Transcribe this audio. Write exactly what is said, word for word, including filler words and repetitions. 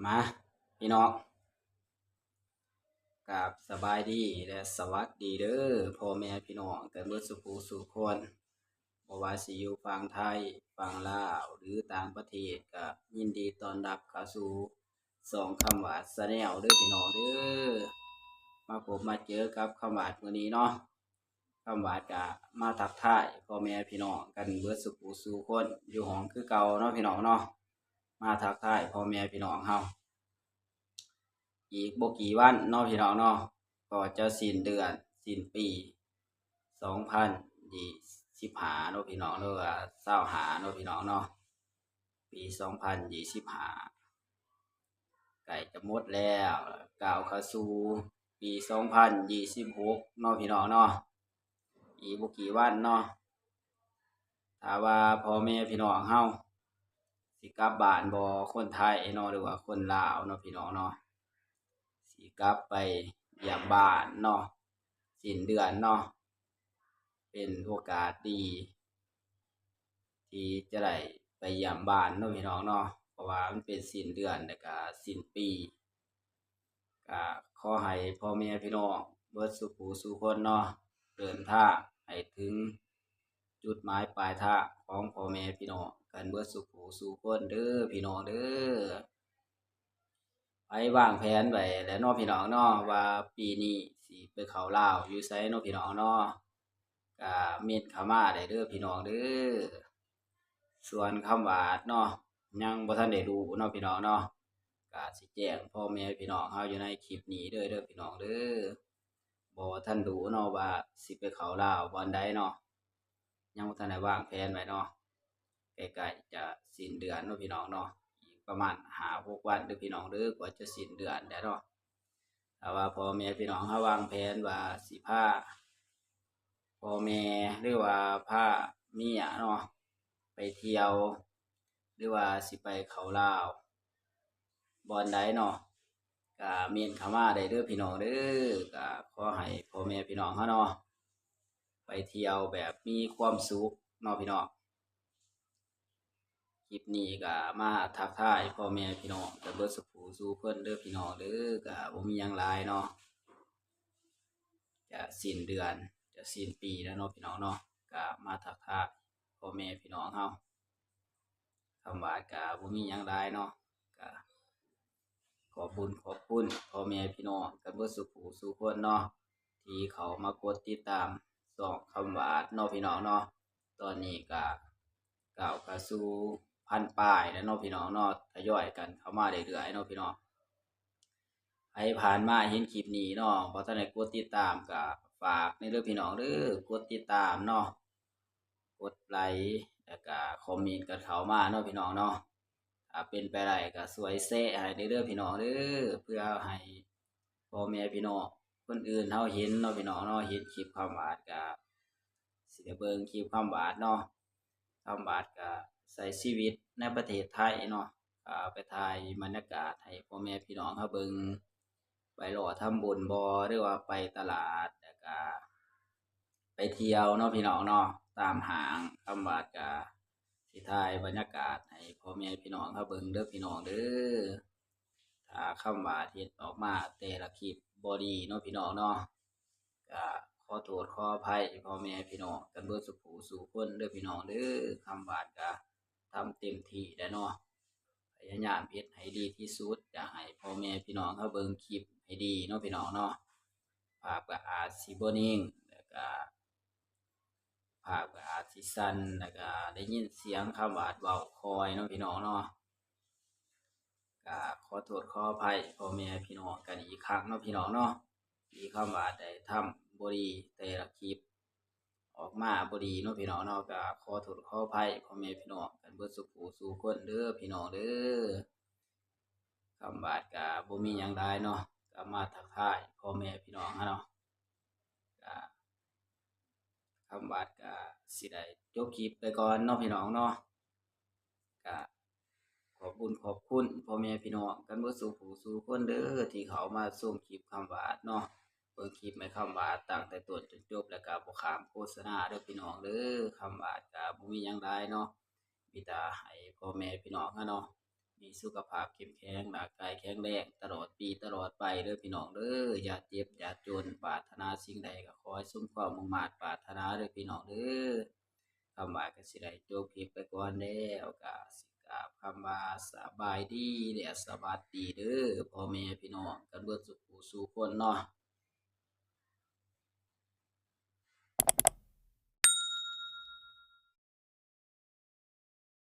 มาพี่น้อง ครับ สบายดีและสวัสดีเด้อ พ่อแม่พี่น้องกันเบิดสู่ผู้สู่คน บ่ว่าสิอยู่ฝั่งไทย ฝั่งลาว หรือต่างประเทศ ก็ยินดีต้อนรับเข้าสู่ช่องคำหวาดแชนแนลเด้อพี่น้องเด้อ มาพบมาเจอกับคำหวาดมื้อนี้เนาะ คำหวาดก็มาทักทายพ่อแม่พี่น้องกันเบิดสู่ผู้สู่คน อยู่ห้องคือเก่าเนาะพี่น้องเนาะ มาทักทายพ่อแม่พี่น้องเฮา อีกบ่กี่วันเนาะพี่น้องเนาะ ก็จะสิ้นเดือนสิ้นปีสองพันยี่สิบห้าเนาะพี่น้อง หรือว่าซาวห้าเนาะพี่น้องเนาะ ปีสองพันยี่สิบห้าใกล้จะหมดแล้ว ก้าวเข้าสู่ปีสองพันยี่สิบหกเนาะพี่น้องเนาะ อีกบ่กี่วันเนาะ ถ้าว่าพ่อแม่พี่น้องเฮาสิกลับบ้านบ่ คนไทยเนาะ หรือว่าคนลาวเนาะพี่น้องเนาะ สิกลับไปเยี่ยมบ้านเนาะ สิ้นเดือนเนาะ เป็นโอกาสดี ที่จะได้ไปเยี่ยมบ้านเนาะพี่น้องเนาะ เพราะว่ามันเป็นสิ้นเดือน แล้วก็สิ้นปี ก็ขอให้พ่อแม่พี่น้องเบิดสู่ผู้สู่คนเนาะ เดินทางให้ถึงจุดหมายปลายทางของพ่อแม่พี่น้องกันเบิดสู่ผู้สู่คนเด้อพี่น้องเด้อ ไปวางแผนไว้แล้วเนาะพี่น้องเนาะ ว่าปีนี้สิไปเข้าลาวอยู่ไสเนาะพี่น้องเนาะ ก็เม้นเข้ามาได้เด้อพี่น้องเด้อ ส่วนคำหวาดเนาะ ยังบ่ทันได้รู้เนาะพี่น้องเนาะ ก็สิแจ้งพ่อแม่พี่น้องเฮาอยู่ในคลิปนี้เด้อ เด้อพี่น้องเด้อ บ่ทันรู้เนาะว่าสิไปเข้าลาวบ่อนใดเนาะ ยังบ่ทันได้วางแผนไว้เนาะ ใกล้ๆจะสิ้นเดือนเนาะพี่น้องเนาะ อีกประมาณห้าหกวันเด้อพี่น้องเด้อ กว่าจะสิ้นเดือนแล้วเนาะ ถ้าว่าพ่อแม่พี่น้องเฮาวางแผนว่าสิพาพ่อแม่ หรือว่าพาเมียเนาะ ไปเที่ยว หรือว่าสิไปเข้าลาว บ่อนใดเนาะ ก็เม้นเข้ามาได้เด้อพี่น้องเด้อ ก็ขอให้พ่อแม่พี่น้องเฮาเนาะ ไปเที่ยวแบบมีความสุขเนาะพี่น้อง คลิปนี้ก็มาทักทายพ่อแม่พี่น้องกันเบิดสู่ผู้สู่คนเด้อพี่น้องเด้อ ก็บ่มีหยังหลายเนาะ จะสิ้นเดือน จะสิ้นปีแล้วเนาะพี่น้องเนาะ ก็มาทักทายพ่อแม่พี่น้องเฮา คำหวาดก็บ่มีหยังหลายเนาะ ก็ขอบบุญขอบคุณพ่อแม่พี่น้องกันเบิดสู่ผู้สู่คนเนาะ ที่เข้ามากดติดตามช่องคำหวาดเนาะพี่น้องเนาะ ตอนนี้ก็ก้าวเข้าสู่พันปลายแล้วเนาะพี่น้องเนาะ ทยอยกันเข้ามาเรื่อยๆเนาะพี่น้อง ไผผ่านมาเห็นคลิปนี้เนาะ บ่ทันได้กดติดตามก็ฝากแหน่เด้อพี่น้องเด้อ กดติดตามเนาะ กดไลค์แล้วก็คอมเมนต์กันเข้ามาเนาะพี่น้องเนาะ ถ้าเป็นไปได้ก็ช่วยแชร์ให้แหน่เด้อพี่น้องเด้อ เพื่อให้พ่อแม่พี่น้องคนอื่นเฮาเห็นเนาะพี่น้องเนาะ เห็นคลิปคำหวาดก็สิได้เบิ่งคลิปคำหวาดเนาะ คำหวาดก็ใช้ชีวิตในประเทศไทยเนาะ ก็ไปถ่ายบรรยากาศให้พ่อแม่พี่น้องเฮาเบิ่ง ไปเลาะทำบุญบ่ หรือว่าไปตลาด แล้วก็ไปเที่ยวเนาะพี่น้องเนาะ ตามห้าง คำหวาดก็สิถ่ายบรรยากาศให้พ่อแม่พี่น้องเฮาเบิ่งเด้อพี่น้องเด้อ ถ้าคำหวาดเฮ็ดออกมาแต่ละคลิปบ่ดีเนาะพี่น้องเนาะ ก็ขอโทษขออภัยพ่อแม่พี่น้องกันเบิดสู่ผู้สู่คนเด้อพี่น้องเด้อ คำหวาดก็ทำเต็มที่แล้วเนาะ พยายามเฮ็ดให้ดีที่สุด อยากให้พ่อแม่พี่น้องเฮาเบิ่งคลิปให้ดีเนาะพี่น้องเนาะ ภาพก็อาจสิบ่นิ่ง แล้วก็ภาพก็อาจสิสั่น แล้วก็ได้ยินเสียงคำหวาดเว้าค่อยเนาะพี่น้องเนาะ ก็ขอโทษขออภัยพ่อแม่พี่น้องกันอีกครั้งเนาะพี่น้องเนาะ ที่คำหวาดได้ทำบ่ดีแต่ละคลิป ออกมาบ่ดีเนาะพี่น้องเนาะ ก็ขอโทษขออภัยพ่อแม่พี่น้องกันเบิดสู่ผู้สู่คนเด้อพี่น้องเด้อ คำหวาดก็บ่มีหยังหลายเนาะ ก็มาทักทายพ่อแม่พี่น้องเฮาเนาะ ก็คำหวาดก็สิได้จบคลิปไปก่อนเนาะพี่น้องเนาะ ก็ขอบบุญขอบคุณพ่อแม่พี่น้องกันเบิดสู่ผู้สู่คนเด้อ ที่เข้ามาชมคลิปคำหวาดเนาะ เบิ่งคลิปแม่คำหวาดตั้งแต่ต้นจนจบ แล้วก็บ่ข้ามโฆษณาเด้อพี่น้องเด้อ คำหวาดก็บ่มีหยังหลายเนาะ มีแต่ให้พ่อแม่พี่น้องเฮาเนาะ มีสุขภาพเข้มแข็ง ร่างกายแข็งแรงตลอดปีตลอดไปเด้อพี่น้องเด้อ อย่าเจ็บอย่าจน ปรารถนาสิ่งใดก็ขอให้สมความมุ่งมาดปรารถนาเด้อพี่น้องเด้อ คำว่าก็สิได้จบคลิปไปก่อนแล้ว ก็สิกล่าวคำว่าสบายดีและสวัสดีเด้อ พ่อแม่พี่น้องกันเบิดสู่ผู้สู่คนเนาะ